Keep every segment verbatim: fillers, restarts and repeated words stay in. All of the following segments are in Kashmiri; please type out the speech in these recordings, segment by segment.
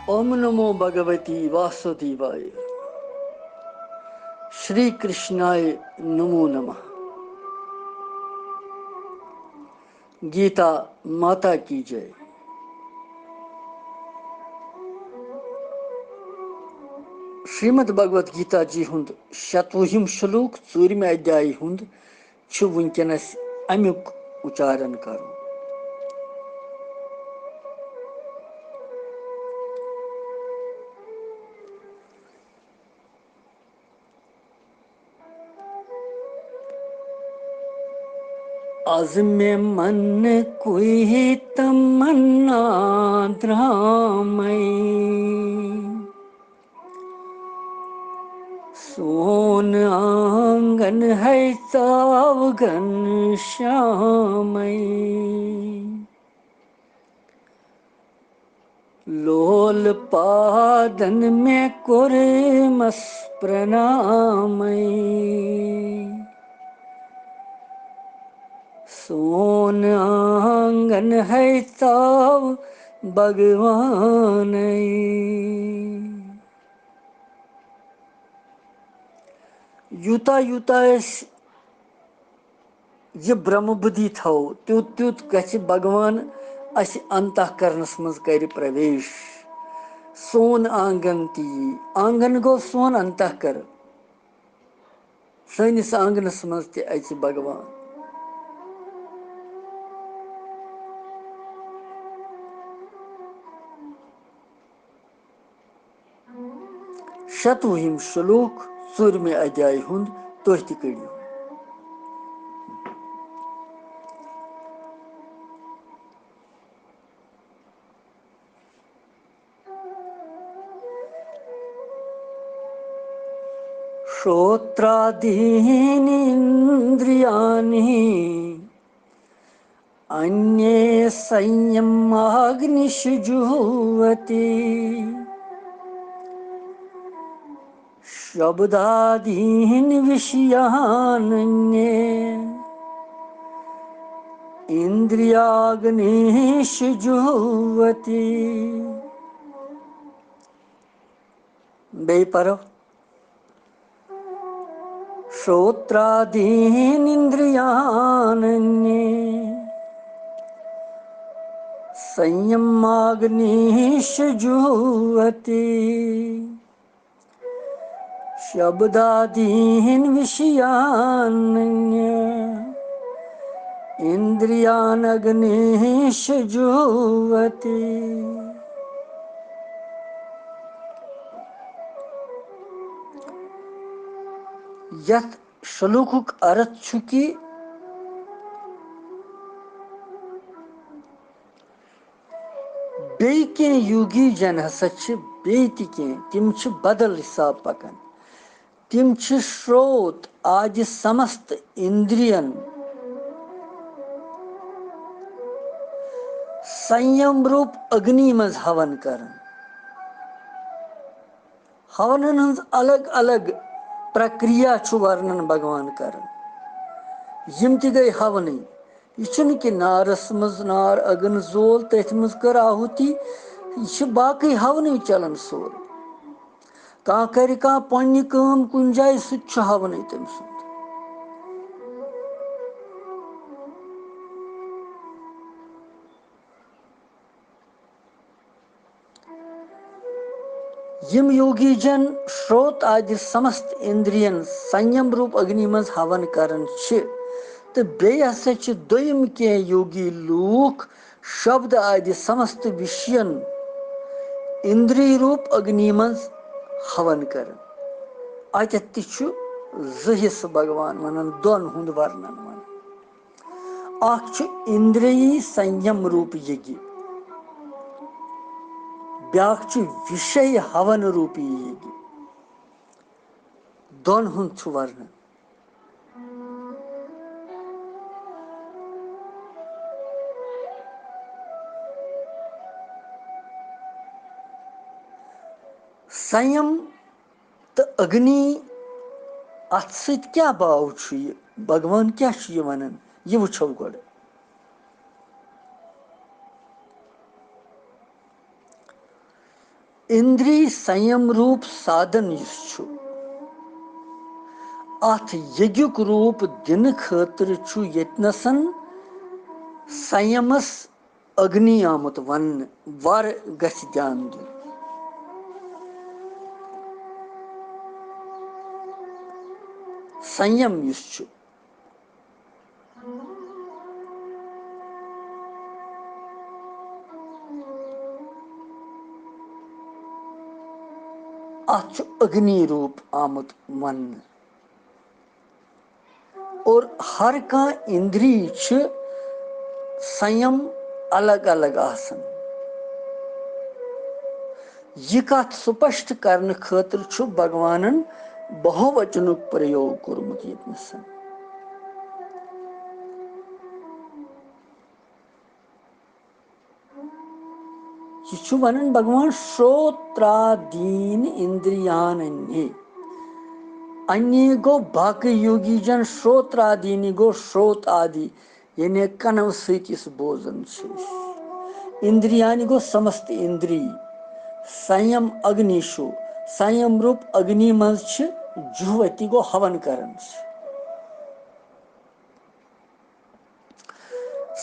اوم نمو بھگوتی واسودیوایہ۔ شری کرشنایہ نمو نمہ۔ گیتا ماتا کی جے۔ شریمد بھگوت گیتا جی ہُنٛد شتوُہِم شلوک، ژوٗرِمہِ ادھیایہِ ہُنٛد، چھُ وٕنکیٚنَس اَمیُک اُچارن کرُن۔ از مےٚ منہٕ کُے تمنا درامے، سون آنگن ہے ژاو گن شامے۔ لول پادن مےٚ کوٚرمس پرنامے، سون آنگن ہے ژاو بھگوانَے۔ یوٗتاہ یوٗتاہ أسۍ یہِ برٛہمہٕ بُدھی تھاوو، تیوٗت تیوٗت گژھِ بھگوان اَسہِ انتہ کرنس منٛز کرِ پرویش۔ سون آنگن تہِ یی، آنگن گوٚو سون انتہ کرن۔ سٲنِس آنگنس منٛز تہِ اژِ بھگوان۔ شتوُہِم شلوک، ژوٗرمہِ ادھیایہِ ہُنٛد، تُہۍ تہِ کٔرِو۔ श्रोत्रादीनीन्द्रियाणि अन्ये संयमाग्निषु जुह्वति। शब्दादीन् विषयानन्ये इन्द्रियाग्निषु जुह्वति। بیٚیہِ پَرو۔ श्रोत्रादीनिन्द्रियानन्ये संयमाग्निषु जुह्वति। शब्दादीन् विषयानन्य इन्द्रियानग्निषु जुह्वति। یتھ شلوکُک ارتھ چھُ کہِ بیٚیہِ کینٛہہ یوگی جن ہسا چھِ بیٚیہِ تہِ کینٛہہ، تِم چھِ بدل حساب پکان۔ تِم چھِ شروت آدِ سمست اندرین سنیم روٗپ اگنی منٛز ہون کران۔ ہونن ہٕنٛز الگ الگ پرکریا چھُ ورنن بھگوان کران۔ یِم تہِ گٔے ہونٕے۔ یہِ چھُنہٕ کہِ نارس منٛز نار اگن زول، تٔتھۍ منٛز کٔر آہُتی۔ یہِ چھِ باقٕے ہونٕے چلان سورُے۔ کانٛہہ کرِ کانٛہہ پننہِ کٲم کُنہِ جایہِ، سُہ تہِ چھُ ہونٕے تٔمۍ سُنٛد۔ یِم یوگی جن شروت آدِ سمست اندرین سنیم روٗپ اگنی منٛز ہون کران چھِ، تہٕ بیٚیہِ ہسا چھِ دوٚیِم کینٛہہ یوگی لوٗکھ شبد آدِ سمست وشین اندری روٗپ اگنی منٛز ہون کران۔ اتٮ۪تھ تہِ چھُ زٕ حصہٕ بھگوان ونان، دۄن ہُنٛد ورنن ونان۔ اکھ چھُ اندریی سنیم روٗپ یگی، بیاکھ چھُ وشے ہون روٗپی یگی۔ دۄن ہُنٛد چھُ ورنن۔ سنیم تہٕ اگنی، اتھ سۭتۍ کیٛاہ باو چھُ یہِ؟ بھگوان کیٛاہ چھُ یہِ ونان؟ یہِ وٕچھو گۄڈٕ۔ اندری سیم روپ سادن یُس چھُ، اتھ یگیُک روپ دِنہٕ خٲطرٕ چھُ ییٚتنَسَن سیمس اگنی آمُت وننہٕ، ور گژھِ دیان دیُن۔ سیم یُس چھُ، اتھ چھُ اگنی روپ آمُت وننہٕ۔ اور ہر کانٛہہ اندری چھِ سیم الگ الگ آسان۔ یہِ کتھ سپشٹ کرنہٕ خٲطرٕ چھُ بھگوانن بہووچنُک پرٛیوگ کوٚرمُت ییٚتنَس۔ یہِ چھُ ونان بھگوان، شروترادین اندریان انی۔ انی گوٚو باقٕے یوگی جن، شروترادینی گوٚو شروت آدی، یعنی کنو سۭتۍ یُس بوزان چھِ أسۍ۔ اندریانی گوٚو سمست اندری۔ سیم اگنی چھُ، سیم روٗپ اگنی منٛز چھِ جُہوتی گوٚو ہون کران چھِ۔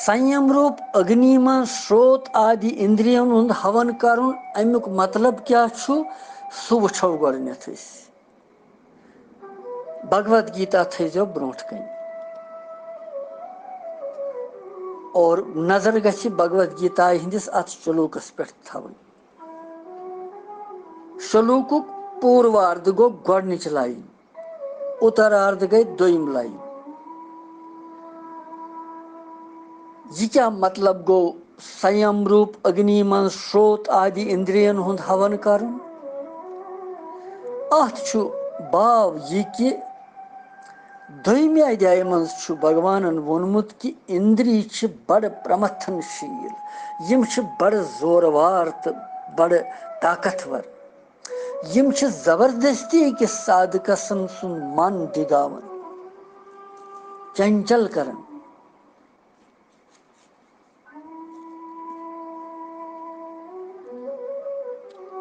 سیم روٗپ اگنی منٛز شروت آدی اندرین ہُنٛد ہون کرُن، امیُک مطلب کیٛاہ چھُ، سُہ وٕچھو گۄڈٕنیتھ أسۍ۔ بھگوت گیتا تھٲیزیو برونٛٹھ کنہِ۔ اور نظر گژھِ بھگوت گیتا ہٕنٛدِس اتھ شلوکس پٮ۪ٹھ تھاوٕنۍ۔ شلوکُک پوٗروارد گوٚو گۄڈٕنِچ line، اُترارد گٔے دوٚیِم line۔ یہِ کیٛاہ مطلب گوٚو سیم روٗپ اگنی منٛز شروت آدی اندرین ہُنٛد ہون کرُن؟ اتھ چھُ باو یہِ کہِ دوٚیمہِ ادھیایہِ منٛز چھُ بھگوانن ووٚنمُت کہِ اندری چھِ بڑٕ پرمتھن شیٖل، یِم چھِ بڑٕ زوروار تہٕ بڑٕ طاقتور۔ یِم چھِ زبردستی أکِس سادھکس سُنٛد من ڈگاوان، چنچل کران۔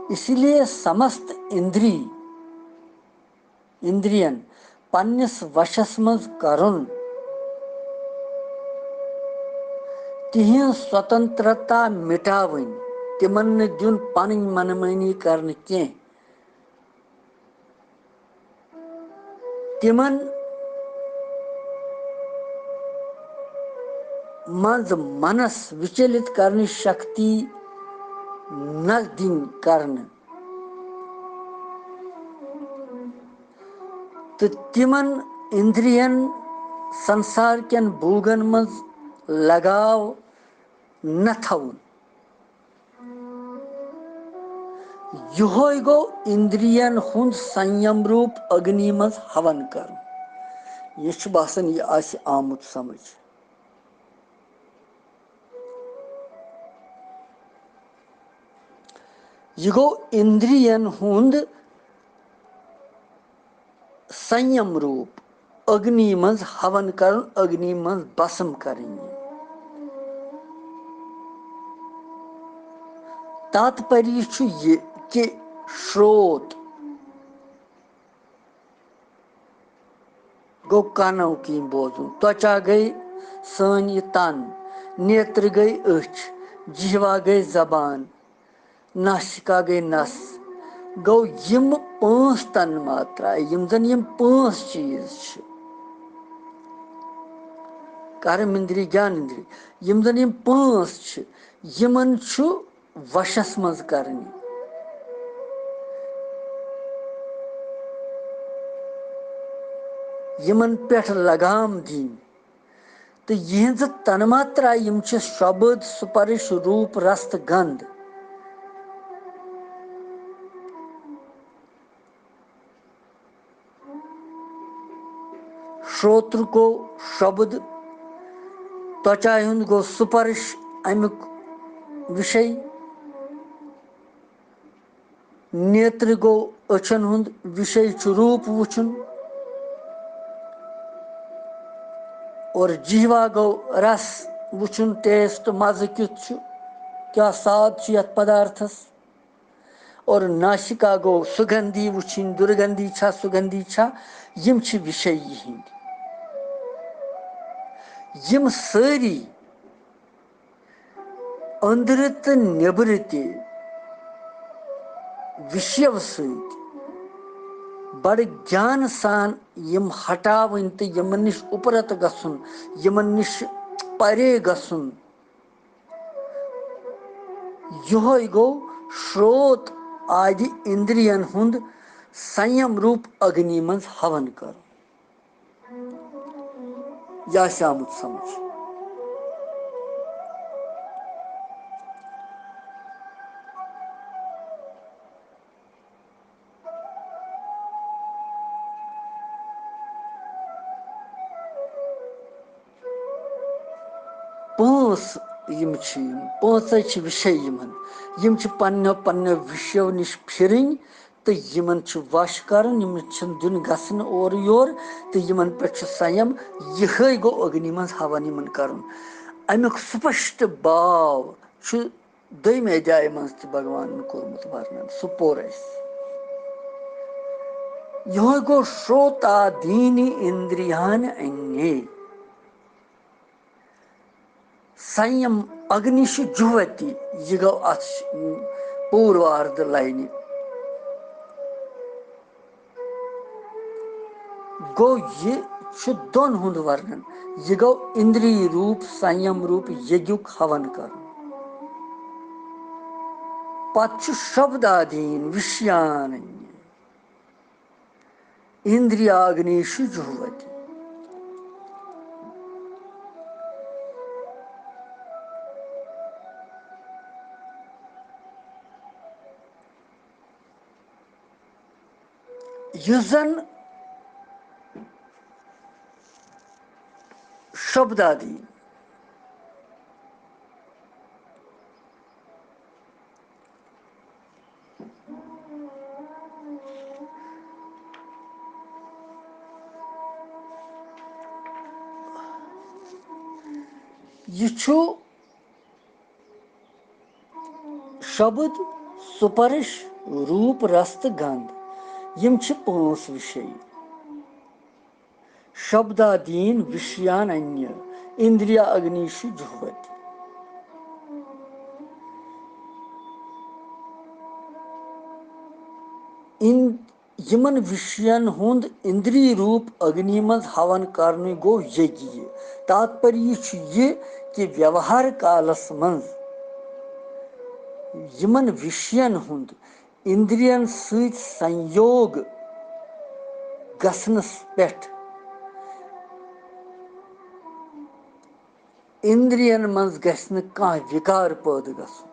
اسی لیے سمست اندری، اندرین پننِس وشس منٛز کرُن، تِہنٛز سوتنترتا مٹاوٕنۍ، تِمن نہٕ دیُن پنٕنۍ منمٲنی کرنہٕ کینٛہہ۔ تِمن منٛز منس وچلت کرنٕچ شکتی نہ دِنۍ کرنہٕ، تہٕ تِمن اندرین سنسار کٮ۪ن بوگن منٛز لگاو نہ تھاوُن۔ یہوے گوٚو اندرین ہُنٛد سیم روٗپ اگنی منٛز ہون کرُن۔ یہِ چھُ باسان، یہِ آسہِ آمُت سمجھ۔ یہِ گوٚو اندرین ہُنٛد سیم روٗپ، اگنی منٛز ہون کرُن، اگنی منٛز بسم کرٕنۍ۔ تاتپری چھُ یہِ کہِ شروت گوٚو کنو کِنۍ بوزُن، تۄچا گٔے سٲنۍ یہِ تن، نیتر گٔے أچھ، جہوا گٔے زبان، ناسِکا گٔے نس۔ گوٚو یِم پانٛژھ تن ماترا، یِم زن یِم پانٛژھ چیٖز چھِ، کرم اندری، گیان اندری، یِم زن یِم پانٛژھ چھِ، یِمن چھُ وشس منٛز کرٕنۍ، یِمن پٮ۪ٹھ لگام دِنۍ۔ تہٕ یِہنٛزٕ تنماترا یِم چھِ شبد، سپرش، روٗپ، رس تہٕ گنٛد۔ شروتر گوٚو شبد، تۄچایہِ ہُنٛد گوٚو سپرش، امیُک وشے۔ نیتر گوٚو أچھن ہُنٛد وشے چھُ روٗپ وُچھُن، اور جہوا گوٚو رس وُچھُن، taste، مزٕ کیُتھ چھُ، کیٛاہ ساد چھُ یتھ پدارتھس۔ اور ناسِکا گوٚو سُگندھی وٕچھِنۍ، دُرگندھی چھا، سُگندھی چھا، یِم چھِ وِشے یِہِنٛدۍ۔ یِم سٲری أنٛدرٕ تہٕ نیٚبرٕ تہِ وِشیو سۭتۍ بڑٕ گیان سان یِم ہٹاوٕنۍ تہٕ یِمن نِش اُپرت گژھُن، یِمن نِش پرے گژھُن۔ یِہوٚے گوٚو شروت آدِ اِندرِین ہُنٛد سنیم روٗپ اگنی منٛز ہون کرُن۔ یہِ آسہِ آمُت سمجھ۔ پانٛژھ یِم چھِ، یِم پانٛژے چھِ وِشے یِمن۔ یِم چھِ پننیو پننیو وِشیو نِش پھِرٕنۍ تہٕ یِمن چھُ وش کرُن، یِمن چھُنہٕ دیُن گژھنہٕ اورٕ یورٕ تہٕ یِمن پٮ۪ٹھ چھُ سیم۔ یِہوٚے گوٚو اگنی منٛز ہون یِمن کرُن۔ امیُک سپشٹ باو چھُ دوٚیمہِ ادھیایہِ منٛز تہِ بھگوانن کوٚرمُت ورنن، سُہ پوٚر اَسہِ۔ یِہوٚے گوٚو شروتادینی اندریان انے۔ سیم اگنیشو جُہوتی، یہِ گوٚو اتھ ش-، پوٗرواردٕ لاینہِ۔ گوٚو یہِ چھُ دۄن ہُنٛد ورنن۔ یہِ گوٚو اندری روٗپ، سیم روٗپ، ییٚتیُک ہون کرُن۔ پتہٕ چھُ شبدادین وِشیان اندری اگنیشو جُہوتی۔ یُس زن شبدادی یہِ چھُ شبد، سپرش، روٗپ، رس تہٕ گنٛد۔ یِم چھِ پانٛژھ وِشے۔ شبدادین وِشیان انیہ، اندریا اگنیشو جُہوتی۔ ان-، یِمن وِشین ہُنٛد اندری روٗپ اگنی منٛز ہون کرنُے گوٚو یگیہ۔ تاتپریہ چھُ یہِ کہِ ویوہار کالس منٛز یِمن وِشین ہُنٛد اندرین سۭتۍ سنیوگ گژھنس پٮ۪ٹھ اندرین منٛز گژھِ نہٕ کانٛہہ وِکار پٲدٕ گژھُن۔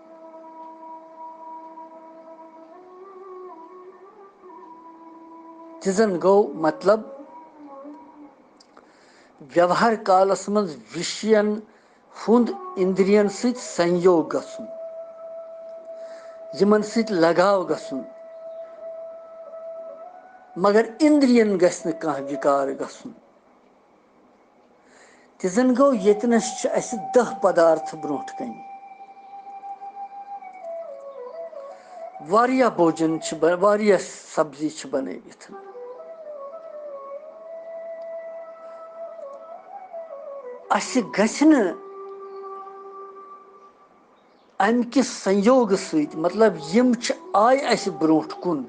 تہِ زن گوٚو مطلب، ویوہار کالس منٛز وِشین ہُنٛد اندرین سۭتۍ سنیوگ گژھُن، یِمن سۭتۍ لگاو گژھُن، مگر اندرین گژھِ نہٕ کانٛہہ وِکار گژھُن۔ تہِ زن گوٚو، ییٚتنس چھِ اسہِ دَہ پدارتھ برونٛٹھ کنہِ۔ واریاہ بوجن چھِ بن-، واریاہ سبزی چھِ بنٲوِتھ۔ اسہِ گژھِ نہٕ امہِ کہِ سنیوگہٕ سۭتۍ، مطلب، یِم چھِ، آے اسہِ برونٛٹھ کُن،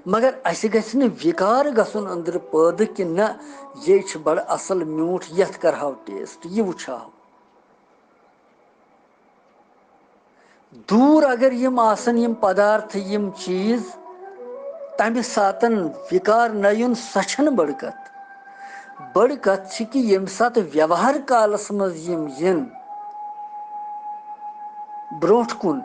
مگر اسہِ گژھِ نہٕ وِکار گژھُن أنٛدرٕ پٲدٕ کہِ نہ، یے چھُ بڑٕ اصل میوٗٹھ، یتھ کرہاو ٹیسٹ، یہِ وٕچھہاو۔ دوٗر اگر یِم آسن، یِم پدارتھ، یِم چیٖز، تمہِ ساتن وِکار نہ یُن، سۄ چھنہٕ بٔڑ کتھ۔ بٔڑ کتھ چھِ کہِ ییٚمہِ ساتہٕ ویوہار کالس منٛز یِم یِن برونٛٹھ کُن،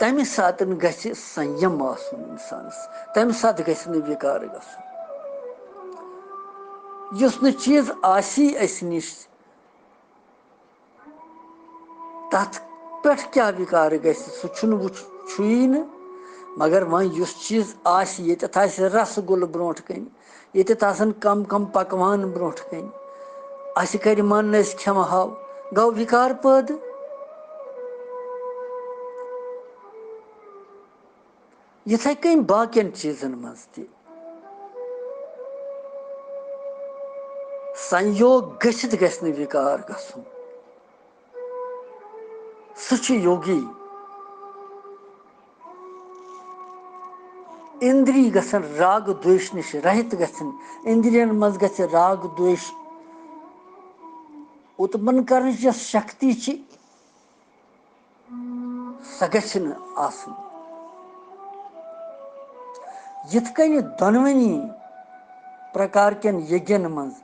تمہِ ساتن گژھِ سنیم آسُن انسانس، تمہِ ساتہٕ گژھِ نہٕ وِکار گژھُن۔ یُس نہٕ چیٖز آسی اسہِ نِش، تتھ پٮ۪ٹھ کیٛاہ وِکار گژھِ، سُہ چھُنہٕ وُچھ-، چھُیی نہٕ۔ مگر وۄنۍ یُس چیٖز آسہِ، ییٚتٮ۪تھ آسہِ رسہٕ گُلہٕ برونٛٹھ کنہِ، ییٚتٮ۪تھ آسن کم کم پکوان برونٛٹھ کنہِ، اسہِ کرِ من، أسۍ کھٮ۪مہٕ ہاو، گوٚو وِکار پٲدٕ۔ یِتھے کٔنۍ باقین چیٖزن منٛز تہِ سنیوگ گٔژھِتھ گژھِ نہٕ وِکار گژھُن۔ سُہ چھُ یوگی۔ اِندری گژھن راگ دویش نِش رہِت گژھن، اِندرین منٛز گژھِ راگ دویش اُتپن کرنٕچ یۄس شکتی چھِ، سۄ گژھِ نہٕ آسٕنۍ۔ یِتھ کٔنۍ دۄنوٕنی پرکار کٮ۪ن یجن منٛز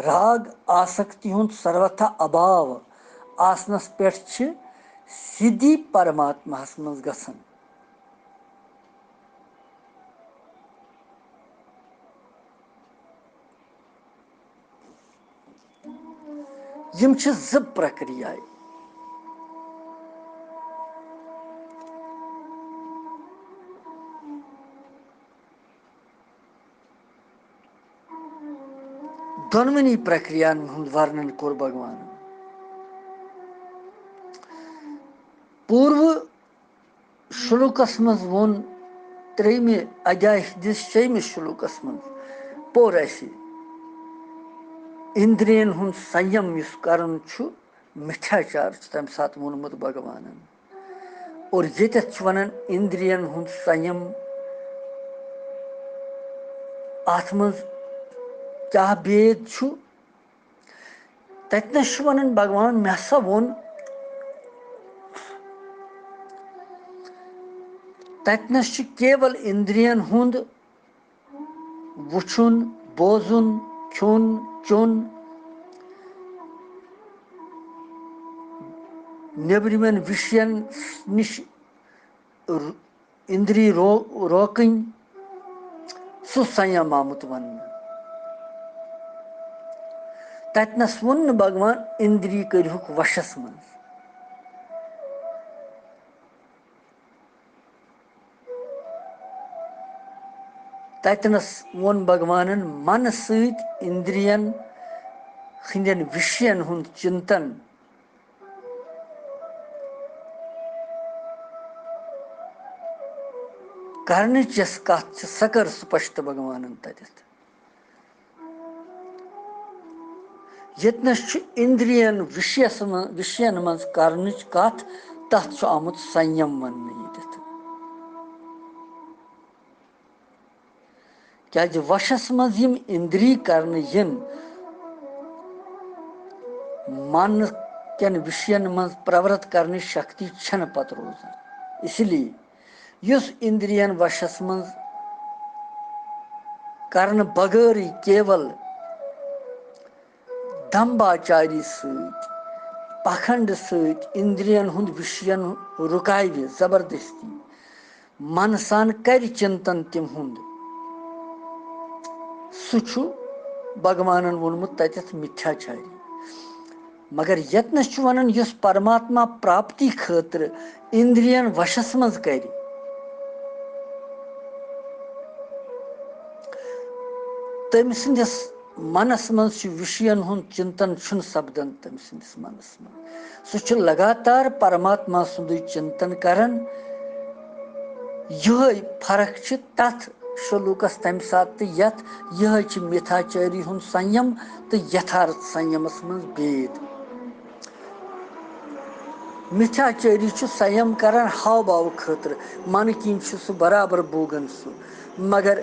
راگ آسکتی ہُنٛد سروتھا ابھاو آسنس پٮ۪ٹھ چھِ سِدھی پرماتماہس منٛز گژھان۔ یِم چھِ زٕ پرکریایہِ۔ دۄنوٕنی پرکریاہن ہُنٛد ورنن کوٚر بھگوانن۔ پوٗروٕ شلوکس منٛز ووٚن، ترٛیٚیمہِ ادھیایہِ ہٕنٛدِس شیٚیمِس شلوکس منٛز پوٚر اَسہِ، اِندرین ہُنٛد سنیم یُس کرُن چھُ، مِتھیاچار چھُ تَمہِ ساتہٕ ووٚنمُت بھگوانن۔ اور ییٚتٮ۪تھ چھُ وَنان اِندرین ہُنٛد سنیم۔ اَتھ منٛز کیٛاہ بید چھُ؟ تَتہِ نَس چھُ وَنان بھگوان، مےٚ ہسا ووٚن، تَتہِ نَس چھُ کیول اِندرین ہُنٛد وُچھُن، بوزُن، کھیوٚن، چیوٚن، نیبرِمٮ۪ن وِشین نِش ر-، اِندری رو-، روکٕنۍ، سُہ سنیم آمُت وننہٕ۔ تتہِ نس ووٚن نہٕ بھگوان اِندری کٔرۍہُکھ وشس منٛز۔ تتہِ نس ووٚن بھگوانن منہٕ سۭتۍ اِندرین ہٕنٛدٮ۪ن وِشین ہُنٛد چِنتن کرنٕچ یۄس کتھ چھِ، سۄ کٔر سپشٹ بھگوانن تتٮ۪تھ۔ ییٚتہِ نَس چھُ اِندرِیَن وِشیَس منٛز، وِشیَن منٛز کرنٕچ کَتھ، تَتھ چھُ آمُت سنیم وَننہٕ ییٚتٮ۪تھ۔ کیٛازِ وَشَس منٛز یِم اِندری کرنہٕ یِن، من کٮ۪ن وِشیَن منٛز پرورت کرنٕچ شکتی چھَنہٕ پَتہٕ روزان۔ اسی لیے یُس اِندرِیَن وَشَس منٛز کرنہٕ بغٲرٕے کیول دمباچاری سۭتۍ، پکھنڈ سۭتۍ اِندرِیَن ہُنٛد وِشیَن رُکاوِ زبردستی، من سان کرِ چِنتن تِم ہُنٛد، سُہ چھُ بھگوانن ووٚنمُت تَتٮ۪تھ مِتھیاچاری۔ مگر ییٚتنَس چھُ وَنان، یُس پرماتما پراپتی خٲطرٕ اِندرِیَن وَشَس منٛز کرِ، تٔمۍ سٕنٛدِس منَس منٛز چھُ وِشیَن ہُنٛد چِنتن چھُنہٕ سپدان تٔمۍ سٕنٛدِس منَس منٛز۔ سُہ چھُ لگاتار پرماتما سُنٛدُے چِنتن کران۔ یِہوٚے فرق چھِ تَتھ شلوکس تَمہِ ساتہٕ تہٕ یَتھ۔ یِہوٚے چھِ مِتھاچٲری ہُنٛد سنیم تہٕ یتھارتھ سنیمس منٛز بید۔ مِتھیاچٲری چھُ سنیم کران ہاو باو خٲطرٕ، من کِنۍ چھُ سُہ برابر بوگن سُہ، مگر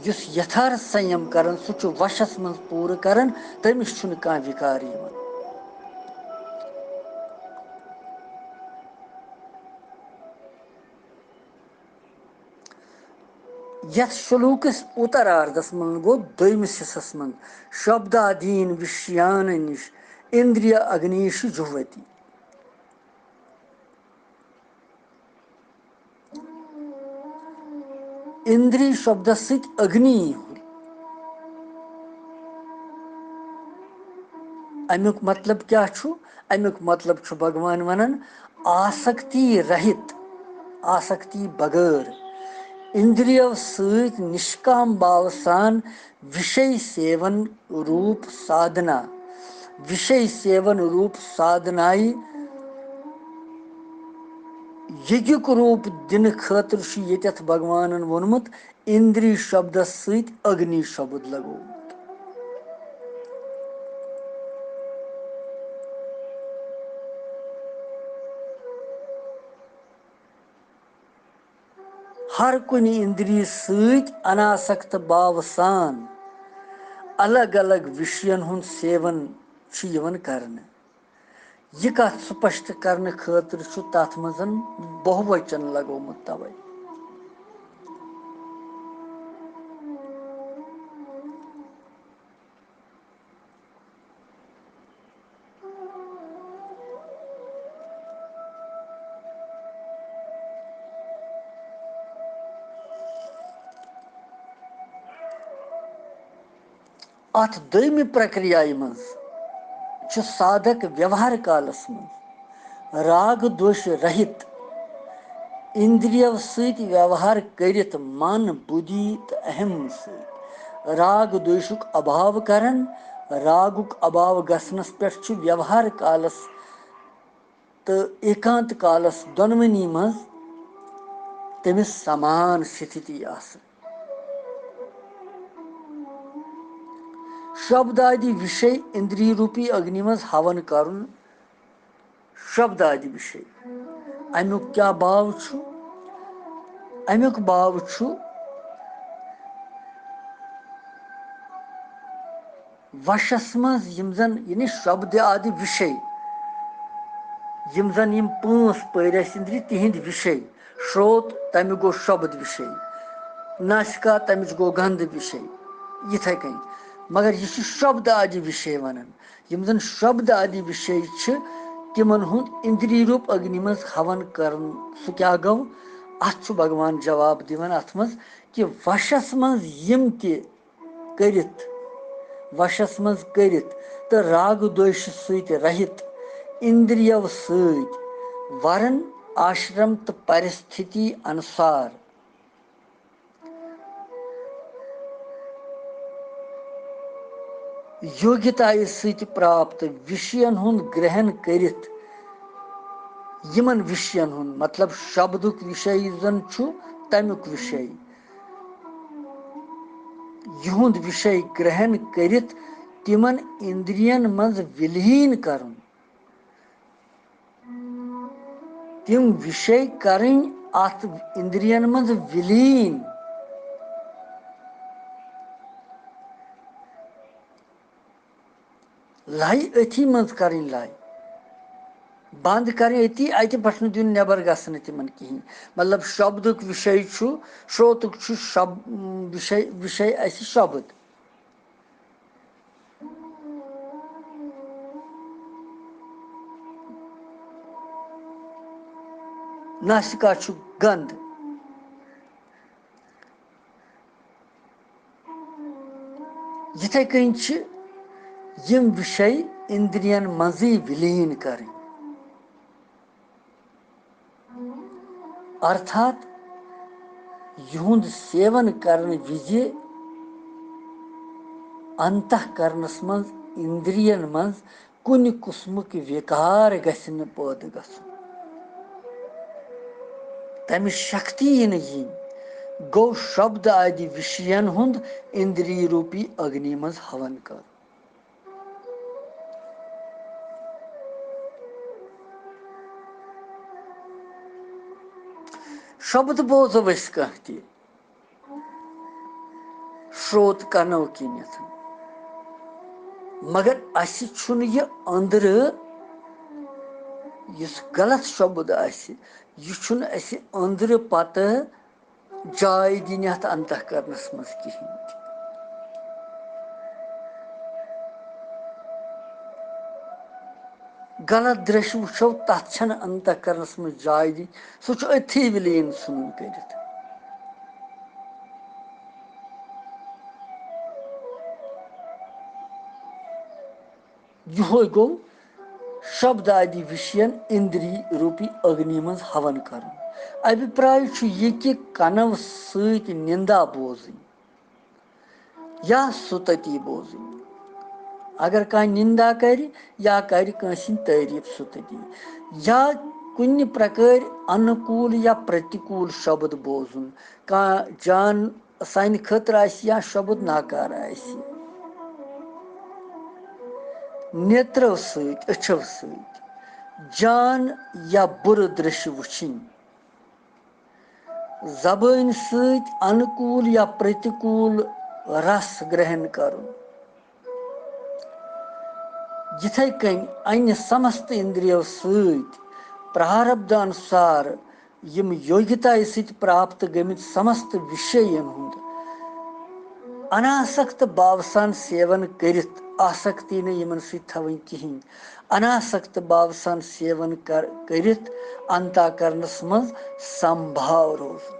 یُس یتھارتھ سنیم کران، سُہ چھُ وشس منٛز پوٗرٕ کران، تٔمِس چھُنہٕ کانٛہہ وِکار یِوان۔ یتھ شلوکس اُتراردس منٛز گوٚو دوٚیمِس حصس منٛز شبدادیٖن وِشیانہٕ نِش اِندرِیا اگنیش جُہوتی۔ اِندری شبدس سۭتۍ اگنی۔ اَمیُک مطلب کیٛاہ چھُ؟ اَمیُک مطلب چھُ بھگوان وَنان، آسکتی رہِت، آسکتی بغٲر، اِندرِیو سۭتۍ نِشکام باو سان وِشے سیون روٗپ سادھنا، وِشے سیون روٗپ سادھنایہِ ییٚتیُک روٗپ دِنہٕ خٲطرٕ چھُ ییٚتٮ۪تھ بھگوانن ووٚنمُت، اِندری شبدس سۭتۍ اگنی شبد لگومُت۔ ہر کُنہِ اِندری سۭتۍ اناسکت باوٕ سان الگ الگ وِشین ہُنٛد سیون چھُ یِوان کرنہٕ۔ یہِ کتھ سپشٹ کرنہٕ خٲطرٕ چھُ تتھ منٛز بہوچن لگومُت توے۔ اتھ دوٚیمہِ پرکریایہِ منٛز چھُ سادھک ویوہار کالس منٛز راگ دوش رہِت اندریو سۭتۍ ویوہار کٔرِتھ من، بُدھی تہٕ اہم سۭتۍ راگ دوشُک ابھاو کران۔ راگُک ابھاو گژھنس پٮ۪ٹھ چھُ ویوہار کالس تہٕ ایکانت کالس دۄنوٕنی منٛز تٔمِس سمان سِتھِتی آسان۔ شبدادی وِشے اِندری روٗپی اگنی منٛز ہون کرُن۔ شبدادی وِشے اَمیُک کیٛاہ باو چھُ؟ اَمیُک باو چھُ وشس منٛز یِم زن، یعنی شبد آدِ وشے، یِم زن یِم پانٛژھ پٲرۍ ٲسۍ اِندری، تِہنٛدۍ وشے۔ شروت، تمیُک گوٚو شبد وشے۔ ناسکا، تمِچ گوٚو گنٛدھ وشے۔ یِتھے کٔنۍ۔ مگر یہِ چھُ شبد آدِ وشے ونان۔ یِم زن شبد آدِ وشے چھِ، تِمن ہُنٛد اِندری روٗپ اگنی منٛز ہون کرُن، سُہ کیٛاہ گوٚو؟ اتھ چھُ بھگوان جواب دِوان اتھ منٛز کہِ وشس منٛز یِم تہِ کٔرِتھ، وشس منٛز کٔرِتھ تہٕ راگ دوشہٕ سۭتۍ رہِت، اِندرِیو سۭتۍ ورن، آشرم تہٕ پرستھتی انُسار یوگیتایہِ سۭتۍ پراپت وِشین ہُنٛد گرہن کٔرِتھ، یِمن وِشین ہُنٛد مطلب شبدُک وِشے یُس زن چھُ، تمیُک وِشے، یِہُنٛد وِشے گرہن کٔرِتھ تِمن اِندرین منٛز وِلیٖن کرُن۔ تِم وِشے کرٕنۍ اتھ اِندرین منٛز وِلیٖن۔ لَے أتھی منٛز کرٕنۍ لَے۔ بنٛد کرٕنۍ أتی، اتہِ پٮ۪ٹھ نہٕ دیُن نٮ۪بر گژھنہٕ تِمن کِہیٖنۍ۔ مطلب، شبدُک وِشے چھُ، شروتُک چھُ شب-، وِشے، وِشے اَسہِ شبد۔ ناسِکا چھُ گنٛد۔ یِتھے کٔنۍ چھِ یِم وِشے اِندرین منٛزٕے وِلیٖن کرٕنۍ۔ ارتھات یِہُنٛد سیون کرنہٕ وِزِ انتہ کرنس منٛز، اِندرین منٛز کُنہِ قٕسمُک وِکار گژھِ نہٕ پٲدٕ گژھُن۔ تمِچ شکتی یِنہٕ یِنۍ گوٚو شبد آدِ وِشین ہُنٛد اِندری روٗپی اگنی منٛز ہون کرُن۔ شبد بوزو أسۍ کانٛہہ تہِ، شروت کنو کِنیتھ، مگر اسہِ چھُنہٕ یہِ أنٛدرٕ، یُس غلط شبد آسہِ، یہِ چھُنہٕ اسہِ أنٛدرٕ پتہٕ جاے دِنۍ اتھ انتہ کرنس منٛز کِہیٖنۍ تہِ۔ غلط درٛشہِ وٕچھو، تتھ چھنہٕ انتہ کرنس منٛز جاے دِنۍ، سُہ چھُ أتھی وِلیٖن ژھٕنُن کٔرِتھ۔ یِہوے گوٚو شبدادی وِشین اِندری روٗپی اگنی منٛز ہون کرُن۔ ابھیپراے چھُ یہِ کہِ کنو سۭتۍ نِندا بوزٕنۍ یا ستُتی بوزٕنۍ۔ اگر کانٛہہ نِندا کرِ یا کرِ کٲنٛسہِ ہٕنٛز تعریٖف، ستُتی، یا کُنہِ پرکٲرۍ انوکول یا پرتیکول شبد بوزُن، کانٛہہ جان سانہِ خٲطرٕ آسہِ یا شبد ناکار آسہِ۔ نیترو سۭتۍ، أچھو سۭتۍ جان یا بُرٕ درشہِ وٕچھِنۍ۔ زبٲنۍ سۭتۍ انوکول یا پرتیکول رس گرہن کرُن۔ یِتھے کٔنۍ انہِ سمست اندریو سۭتۍ پراربدھانُسار یِم یوگیتایہِ سۭتۍ پراپت گٔمٕتۍ سمست وشین ہُنٛد اناسکت باو سان سیون کٔرِتھ، آسکتی نہٕ یِمن سۭتۍ تھاوٕنۍ کِہیٖنۍ، اناسکت باو سان سیون کر-، کٔرِتھ انتا کرنس منٛز سمبھاو روزُن۔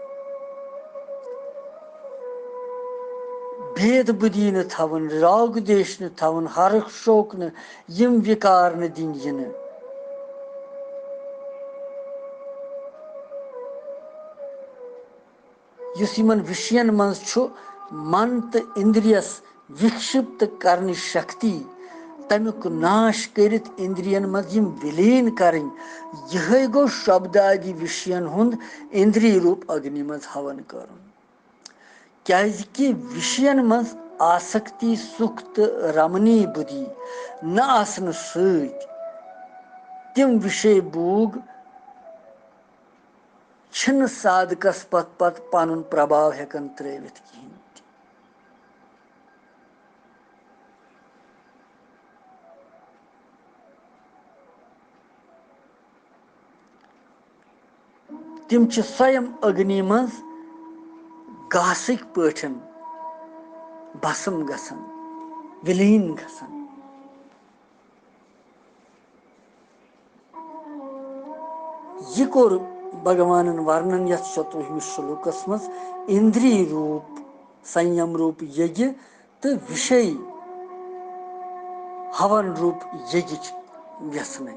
بید بُدھی نہٕ تھاوُن، راگ دیش نہٕ تھاوُن، ہرُک شوق نہٕ، یِم وِکار نہٕ دِنۍ یِنہٕ۔ یُس یِمن وِشین منٛز چھُ، من تہٕ اِندرِیس وِکشِپت کرنٕچ شکتی، تمیُک ناش کٔرِتھ اِندرِین منٛز یِم وِلیٖن کرٕنۍ، یِہے گوٚو شبدادی وِشین ہُنٛد اِندری روٗپ اگنی منٛز ہون کرُن۔ کیازِ کہِ وِشین منٛز آسکتی، سُکھ تہٕ رمنی بُدھی نہٕ آسنہٕ سۭتۍ تِم وِشے بوگ چھِنہٕ سادکس پتہٕ پتہٕ پنُن پرباو ہٮ۪کان ترٲوِتھ کِہینۍ تہِ۔ تِم چھِ سویم اگنی منٛز گاسٕکۍ پٲٹھۍ بھسم گژھان، وِلیٖن گژھان۔ یہِ کوٚر بھگوانن ورنن یتھ شتوُہمِس شلوکس منٛز اندری روٗپ، سنیم روٗپ یگہِ تہٕ وِشے ہون روٗپ یگِچ ویژھنَے۔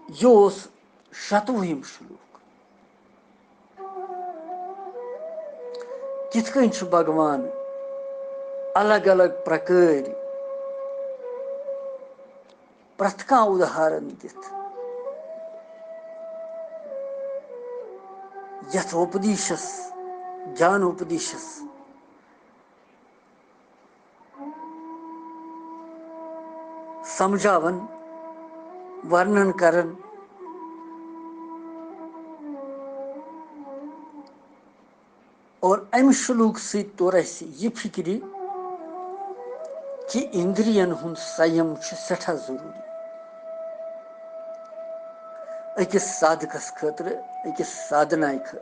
یہِ اوس شتوُہِم شلوک۔ کِتھ کٔنۍ چھُ بھگوان الگ الگ پرکٲرۍ پرٛٮ۪تھ کانٛہہ اُداہرن دِتھ، یتھ اُپدیشس، گیان اُپدیشس سمجھاوان، ورنن کران۔ اور امہِ شلوک سۭتۍ توٚر اسہِ یہِ فکرِ کہِ اندرین ہُنٛد سیم چھُ سٮ۪ٹھاہ ضروٗری أکِس سادھکس خٲطرٕ، أکِس سادھنایہِ خٲ-،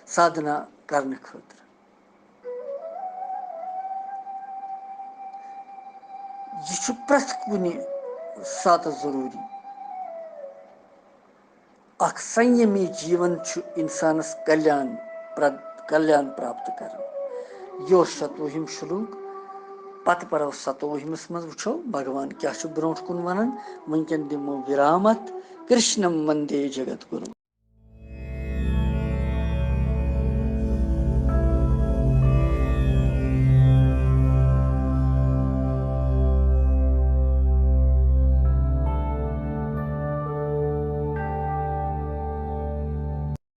سادھنا کرنہٕ خٲطرٕ۔ یہِ چھُ پرٛٮ۪تھ کُنہِ ساتہٕ ضروٗری۔ اکھ سنیمی جیون چھُ انسانس کلیان پر-، کلیان پراپت کران۔ یہِ اوس شتوُہِم شلوک۔ پتہٕ پرو ستووُہمِس منٛز، وٕچھو بھگوان کیٛاہ چھُ برونٛٹھ کُن ونان۔ وٕنکیٚن دِمو وِرام اتھ۔ کرشنم وندے جگت گُروم۔